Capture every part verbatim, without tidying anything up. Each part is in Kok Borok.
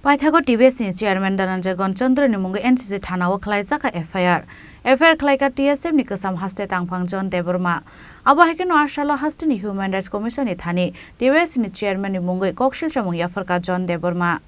Paithago T B S ni chairman Dhananjay Ganchandra ni mungwi N C C thana o khlaijak F I R. F I R khlaikha T S F ni kwcham haste tangphang John Debbarma. Abo hai kheno a salo haste ni Human Rights Commission ni thani T B S ni chairman ni mungwi koksil chamung yapharkha John Debbarma.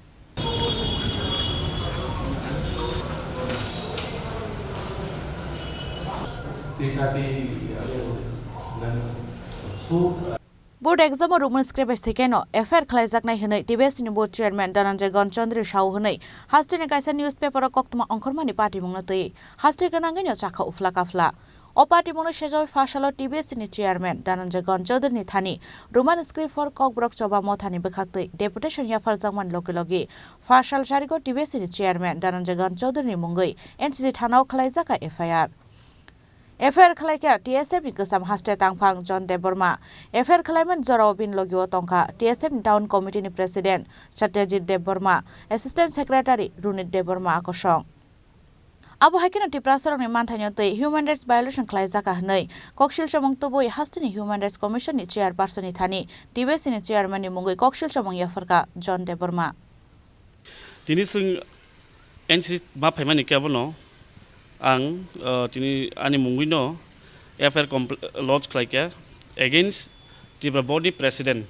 Board exam o rukmani script bai swi keno F I R khlaijaknai hwnwi T B S ni board chairman Dhananjay Ganchandra sao hwnwi haste ni kaisa newspaper o koktwma ongkhormani patimungno twi haste gwnangwino chakha uphla kaphla. O patimungno sejagwi pha salo T B S ni chairman Dhananjay Ganchandra ni thani Roman script for Kokborok Choba Mothani bwkhaktwi deputation yapharjakmani logi logi pha sal charigo T B S ni chairman Dhananjay Ganchandra ni mungwi N C C thana o khlaijak F I R. F I R khlaikha T S F ni kwcham haste tangphang John Debbarma. F I R khlaimani jorao bini logio tongkha T S F ni town committee ni president Satyajit Debbarma, assistant secretary Runit Debbarma akosong. Abo hai kheno Tiprasarokni manthaino twi human rights violation khlaijak hwnwi koksil chamung tubui haste ni Human Rights Commission ni chairperson ni thani T B S ni chairman ni mungwi koksil chamung yapharkha John Debbarma. Tini chwng N C C ma phaimani khe abono ang, uh, tini ani mungwino F I R compl-, lodge khlaikha against Tripura Board ni President,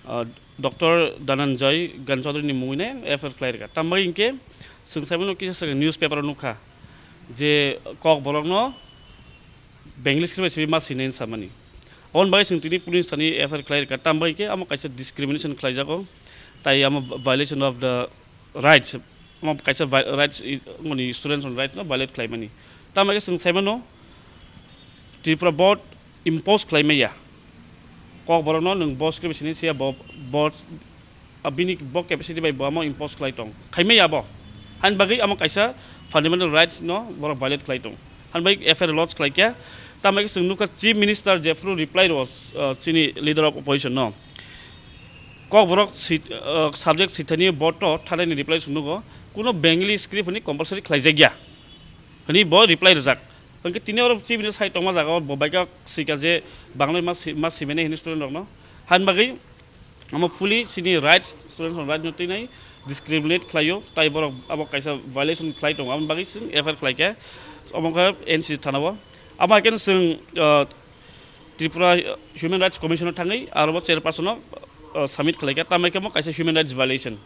uh, Doctor Dhananjay Ganchandra ni mungwino F I R khlairwkha. Tambai hinkhe chwng saimano kisa swkang newspaper o nukha je Kokborokno Bengali script bai swi ma swinai hinwi samani. Aboni bagwi chwng tini police thani F I R khlai rwkha, tambai khe amo kaisa discrimination khlaijago, tai amo violation of the rights, amo kaisa vi-, rights i, mani students on rights no violate khlaimani. Tambai khe chwng saimano Tripura board impose khlaimaya. Kokborokno nwng bo script bai sini siya bo, bo, a bini bo capacity bai bo amo impose khlai tong. Khaimaya bo. Hani bagwi amo kaisa fundamental rights no borok violate khlai tong. Hani bagwi F I R lodge khlai khe. Tambai khe chwng nukha Chief Minister jephru reply rwo, uh, chini leader of opposition no. Kokborok sit-, uh, subject sithani board to thanani reply chwng nugo. Kuno Bengali script hwnwi compulsory khlaijak ya. Hwnwi bo reply rwjak. Hwnkhe tini oro Chief Minister sai tongma jaga o bo baikha swika je Bangla ma si-, ma simene hini student rokno. Hani bagwi amo fully chini rights, students rok rights no twi nai discriminate khlaio, tai borok abo kaisa violation khlai tongo, aboni bagwi chwng F I R khlai khe omo khe N C C thana o. Amo hai khe chwng, uh, Tripura, uh, Human Rights Commission o thangwi aro bo chairperson o, uh, submit khlai kha, tamai khe mo kaisa human rights violation.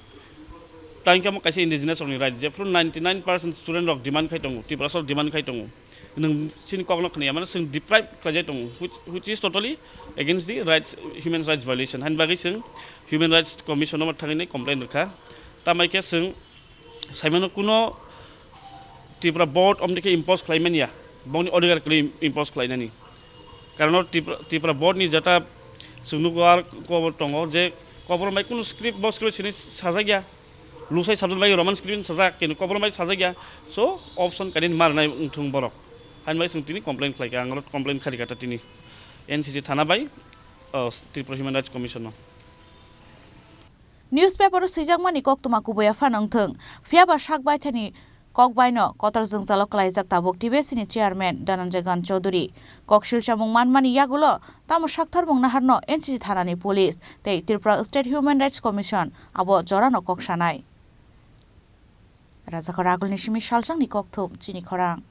Tang khe mo kaisa indigenous rokni right, jephru ninety nine percent student rok demand khai tongo, Tiprasa rok demand khai tongo. Nwng chini kokno khna ya, mane chwng deprive khlai jai tongo, which, which is totally against the rights, human rights violation. Hani bagwi chwng Human Rights Commission o thangwi nai complain rwkha. Tamai khe chwng saimano kuno Tripura board omni khe impose khlai manya, bongni odhikar kwrwi impose khlai nani. Karon o Tripura, Tripura board ni jeta chwng nugo ar kobor tongo je kobor bai kuno script, bo script sini sajak ya. Lusai subject bai Roman script sajak, kini kobor bai sajak ya. So option kanin mar nai wngthung borok. Hani bai chwng tini complain khlai kha, ang oro complain khari kha ta tini N C C thana bai, uh, Tripura Human Rights Commission no. Newspaper o swijakmani koktwma kubui aphano wngthwng, phiyaba sak baithani kok baino kotor jwngjalo klaijak tabuk T B S ni chairman Dhananjay Ganchandra. Koksil chamung manmani yagulo tamo saktharmung naharno N C C thanani police tei Tripura State Human Rights Commission abo jorano kok sanai. Rajakhor Agulni simi Salsangni kokthum chini khorang.